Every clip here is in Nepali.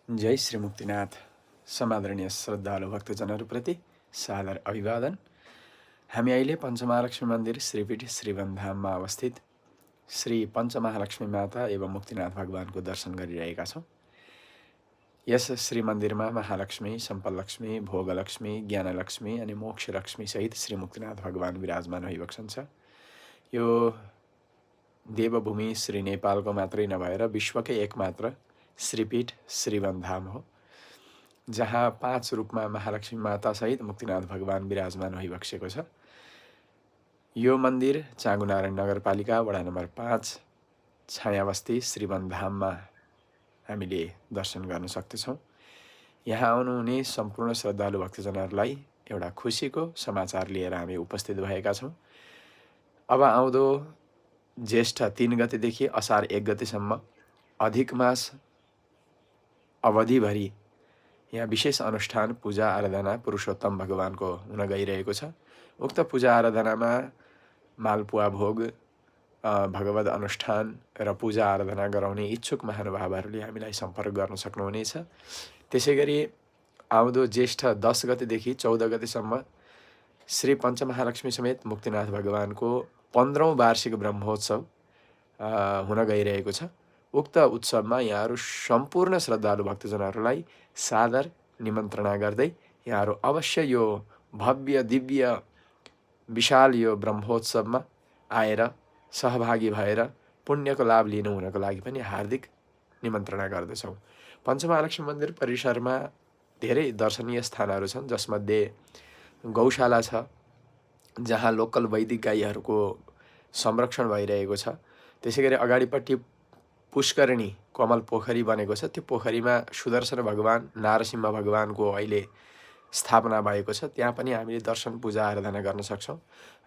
जय श्री मुक्तिनाथ। समादरणीय श्रद्धालु भक्तजनहरूप्रति सादर अभिवादन। हामी अहिले पञ्चमहालक्ष्मी मन्दिर श्रीपीठ श्रीवनधाममा अवस्थित श्री पञ्चमहालक्ष्मी माता एवं मुक्तिनाथ भगवानको दर्शन गरिरहेका छौँ। यस श्री मन्दिरमा महालक्ष्मी, सम्पलक्ष्मी, भोगलक्ष्मी, ज्ञानलक्ष्मी अनि मोक्षलक्ष्मी सहित श्री मुक्तिनाथ भगवान विराजमान भइबक्सन्छ। यो देवभूमि श्री नेपालको मात्रै नभएर विश्वकै एकमात्र श्रीपीठ श्रीवनधाम हो, जहाँ 5 रूपमा महालक्ष्मी माता सहित मुक्तिनाथ भगवान विराजमान भइबक्सेको छ। यो मन्दिर चाँगुनारायण नगरपालिका वडा नम्बर 5 छायाबस्ती श्रीवनधाममा हामीले दर्शन गर्न सक्दछौँ। यहाँ आउनुहुने सम्पूर्ण श्रद्धालु भक्तजनहरूलाई एउटा खुसीको समाचार लिएर हामी उपस्थित भएका छौँ। अब आउँदो ज्येष्ठ 3 गतेदेखि असार 1 गतेसम्म अधिक मास अवधिभरि यहाँ विशेष अनुष्ठान पूजा आराधना पुरुषोत्तम भगवानको हुन गइरहेको छ। उक्त पूजा आराधनामा मालपुवा भोग, भगवत अनुष्ठान र पूजा आराधना गराउने इच्छुक महानुभावहरूले हामीलाई सम्पर्क गर्न सक्नुहुनेछ। त्यसै गरी आउँदो ज्येष्ठ 10 गतेदेखि 14 गतेसम्म श्री पञ्चमहालक्ष्मी समेत मुक्तिनाथ भगवानको 15औं वार्षिक ब्रह्मोत्सव हुन गइरहेको छ। उक्त उत्सवमा यहाँहरू सम्पूर्ण श्रद्धालु भक्तजनहरूलाई सादर निमन्त्रणा गर्दै यहाँहरू अवश्य यो भव्य दिव्य विशाल यो ब्रह्मोत्सवमा आएर सहभागी भएर पुण्यको लाभ लिनु हुनको लागि पनि हार्दिक निमन्त्रणा गर्दछौँ। पञ्चमहालक्ष्मी मन्दिर परिसरमा धेरै दर्शनीय स्थानहरू छन्, जसमध्ये गौशाला छ, जहाँ लोकल वैदिक गाईहरूको संरक्षण भइरहेको छ। त्यसै गरी अगाडिपट्टि पुष्करिणी कमल पोखरी बनेको छ। त्यो पोखरीमा सुदर्शन भगवान, नारसिंह भगवानको अहिले स्थापना भएको छ। त्यहाँ पनि हामीले दर्शन पूजा आराधना गर्न सक्छौँ।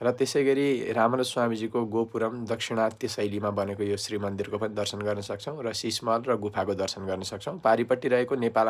र त्यसै गरी रामानुज स्वामीजीको गोपुरम दक्षिणात्य शैलीमा बनेको यो श्री मन्दिरको पनि दर्शन गर्न सक्छौँ र शीशमहल र गुफाको दर्शन गर्न सक्छौँ। पारिपट्टि रहेको नेपाल